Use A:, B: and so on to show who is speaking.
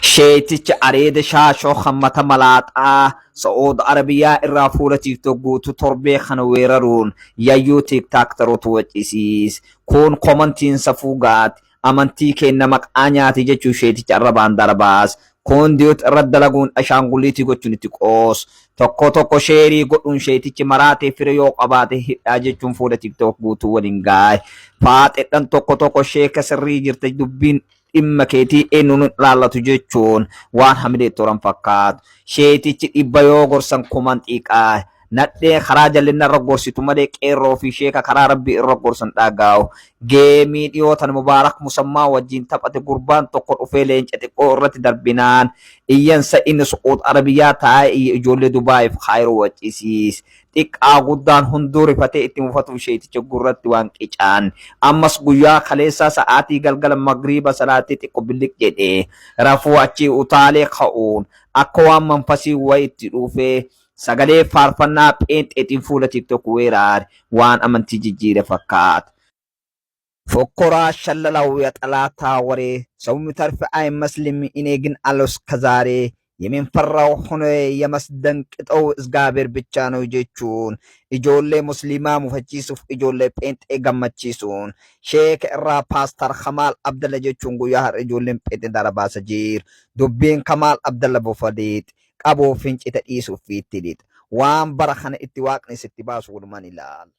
A: Sheeyticha areeda shaashoo kan mata malaaxaa Sa'uud Arabiyaa irraa fuula TikTok guutuu torbee kana weeraruun yayyuu TikTaktaroota waccisiis. Kun komantiin safuu gaati. Amantii keenna maqaa nyaate jechuun sheeyticha arrabaan darbaas. Kun duet irra dalaguun ashaangulliitii gochuun itti qoos. Tokko tokko sheerii godhuun sheeytichi maraatee fira yoo qabaate hidhaa jechuun fuula TikTok guutuu waliin gaay. Faaxedhan tokko tokko sheeka sirrii jirta dubbiin dhimma keetii eenyuun hin ilaallatu jechuun waan hamilee toran fakkaatu. Sheeytichi dhibba yoo gorsan kuman xiiqaa. Nadhee karaa jallinna irra gorsitu malee qeerroo fi sheeka karaa rabbii irra gorsan dhagaa'u. Geemii dhiyoo tan Mubaarak Musammaa wajjin taphate gurbaan tokko dhufee leenca xiqqoo irratti darbinaan iyyansa inni Su'uud Arabiyaa taa'ee iyya ijoollee Dubaayiif Kaayiroo waccisiis. Xiqqaa guddaan hunduu rifatee itti mufatuuf sheeyticha gurratti waan qicaan. Ammas guyyaa kaleessaa sa'aatii galgala magriiba salaatii xiqqo billiq jedhe. Rafuu achii utaalee ka'uun akka waan manfasii wayi itti dhufee sagalee faarfannaa pheenxeetiin fuula TikTok weeraare waan amantii jijjiire fakkaata. ፎከራ ሸለላው የጠላታ ወሬ ሰው የሚተርፍ አይመስልም። እኔ ግን አለው እስከዛሬ የሚንፈራው ሆነ የመስደንቅጠው እግዚአብሔር ብቻ ነው jechuun ijoollee musliimaa mufachiisuuf ijoollee pheenxee gammachiisuun sheeka irraa paastar Kamaal Abdalla jechuun guyyaa har'a ijoolleen pheenxee dara baasa jiir. Dubbiin Kamaal Abdalla bofadiit qaboo fincita dhiisuuf fiitti lixa. Waan bara kana itti waaqni sitti baasu walumaan ilaala.